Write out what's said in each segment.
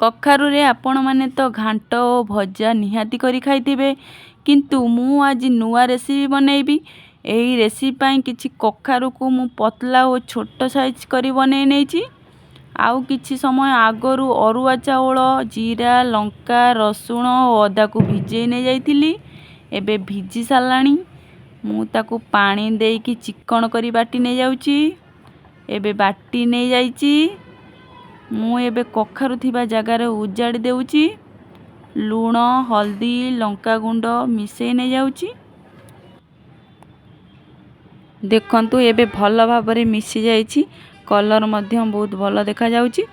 କଖାରୁରେ ଆପଣମାନେ ତ ଘାଣ୍ଟ ଓ ଭଜା ନିହାତି କରି ଖାଇଥିବେ, କିନ୍ତୁ ମୁଁ ଆଜି ନୂଆ ରେସିପି ବନେଇବି। ଏହି ରେସିପି ପାଇଁ କିଛି କଖାରୁକୁ ମୁଁ ପତଲା ଓ ଛୋଟ ସାଇଜ୍ କରି ବନେଇ ନେଇଛି। ଆଉ କିଛି ସମୟ ଆଗରୁ ଅରୁଆ ଚାଉଳ, ଜିରା, ଲଙ୍କା, ରସୁଣ ଓ ଅଦାକୁ ଭିଜେଇ ନେଇଯାଇଥିଲି। ଏବେ ଭିଜି ସାରିଲାଣି, ମୁଁ ତାକୁ ପାଣି ଦେଇକି ଚିକଣ କରି ବାଟି ନେଇଯାଉଛି। ଏବେ ବାଟି ନେଇଯାଇଛି। ମୁଁ ଏବେ କଖାରୁ ଥିବା ଜାଗାରେ ଉଜାଡ଼ି ଦେଉଛି। ଲୁଣ, ହଳଦୀ, ଲଙ୍କାଗୁଣ୍ଡ ମିଶାଇ ନେଇଯାଉଛି। ଦେଖନ୍ତୁ, ଏବେ ଭଲ ଭାବରେ ମିଶିଯାଇଛି। କଲର୍ ମଧ୍ୟ ବହୁତ ଭଲ ଦେଖାଯାଉଛି।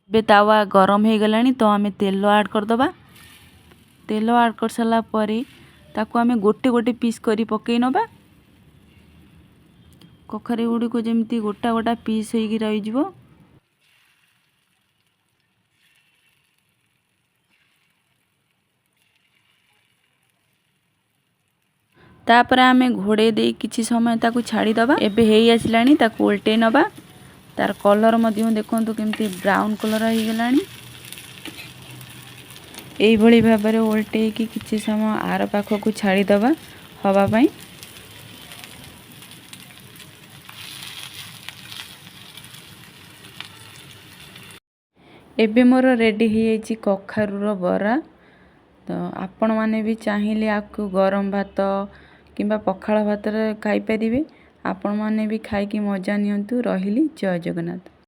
ଏବେ ତାୱା ଗରମ ହେଇଗଲାଣି, ତ ଆମେ ତେଲ ଆଡ଼୍ କରିଦେବା। ତେଲ ଆଡ଼୍ କରିସାରିଲା ପରେ ତାକୁ ଆମେ ଗୋଟେ ଗୋଟେ ପିସ୍ କରି ପକାଇ ନେବା। କଖାରୁ ଗୁଡ଼ିକୁ ଯେମିତି ଗୋଟା ଗୋଟା ପିସ୍ ହେଇକି ରହିଯିବ। ତାପରେ ଆମେ ଘୋଡ଼େଇ ଦେଇ କିଛି ସମୟ ତାକୁ ଛାଡ଼ିଦେବା। ଏବେ ହେଇ ଆସିଲାଣି, ତାକୁ ଓଲଟେଇ ନେବା। ତାର କଲର୍ ମଧ୍ୟ ଦେଖନ୍ତୁ କେମିତି ବ୍ରାଉନ୍ କଲର୍ ହେଇଗଲାଣି। ଏଇଭଳି ଭାବରେ ଓଲଟେଇକି କିଛି ସମୟ ଆର ପାଖକୁ ଛାଡ଼ିଦେବା ହେବା ପାଇଁ। ଏବେ ମୋର ରେଡ଼ି ହେଇଯାଇଛି କଖାରୁର ବରା। ତ ଆପଣମାନେ ବି ଚାହିଁଲେ ଆକୁ ଗରମ ଭାତ କିମ୍ବା ପଖାଳ ଭାତରେ ଖାଇପାରିବେ। ଆପଣମାନେ ବି ଖାଇକି ମଜା ନିଅନ୍ତୁ। ରହିଲି, ଜୟ ଜଗନ୍ନାଥ।